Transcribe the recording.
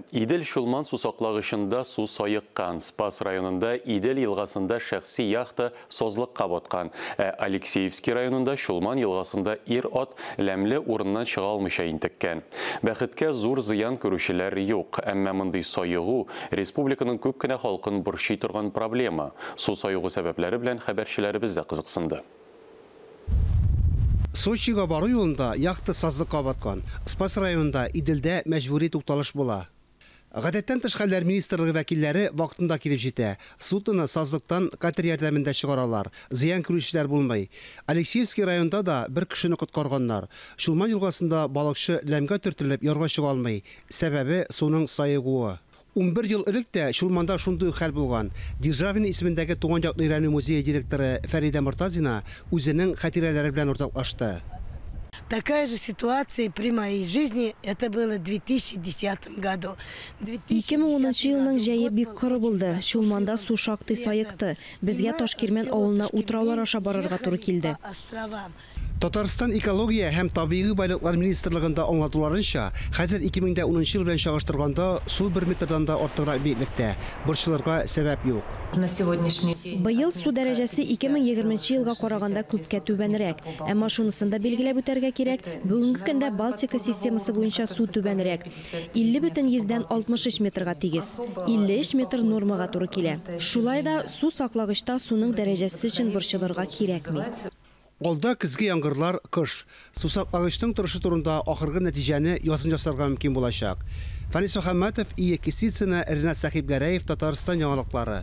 Идел-Чулман сусаклагычында су саеккан. Спас районында Идел елгасында шәхси яхта сазлыкка баткан. Ә Алексеевский районында Чулман елгасында ир-ат ләмле урыннан чыга алмыйча интеккән. Бәхеткә, зур зыян күрүчеләр юк. Әмма мондый саегу республиканың күп кенә халкын борчый торган проблема. Су саегу сәбәпләре белән хәбәрчеләребез дә кызыксынды. Сочига бару юлында яхта сазлыкка баткан. Спас районында Иделдә мәҗбүри тукталыш була. Гадәттән тыш хәлләр министрлыгы вәкилләре вакытында килеп җитә. Судноны сазлыктан катер ярдәмендә чыгаралар. Зыян күрүчеләр булмый. Алексеевский районында да бер кешене коткарганнар. Чулман елгасында балыкчы ләмгә төртелеп ярга чыга алмый. Сәбәбе суның саегуы. 11 ел элек тә Чулманда шундый ук хәл булган. Державин исемендәге туган якны өйрәнү музее директоры Фәридә Мортазина үзенең хатирәләре белән уртаклашты. Такая же ситуация при моей жизни, это было в 2010 году. 2010 елның җәе бик коры булды. Чулманда су шактый саекты. Безгә Ташкирмән авылына утраулар аша барырга туры килде. Татарстан экология һәм табигый байлыклар министрлыгында аңлатуларынча, хәзер 2010 ел белән чагыштырганда су 1 метрдан да артыграк биеклектә. Борчылырга сәбәп юк. На сегодняшний день Быел су дәрәҗәсе 2020 елга караганда күпкә түбәнрәк. Әмма шунысын да билгеләп үтәргә кирәк, бүгенге көндә Балтика системасы буенча су түбәнрәк. 50,63 метрга тигез. 53 метр нормага туры килә. Шулай да су саклагычта суның дәрәҗәсе өчен борчылырга кирәкми. Алда көзге яңгырлар, кыш. Сусаклагычның торышы турында ахыргы нәтиҗәне язын ясарга мөмкин булачак. Фанис Мөхәммәтов, Ия Кисицына, Ренат Сәхибгәрәев, Татарстан яңалыклары.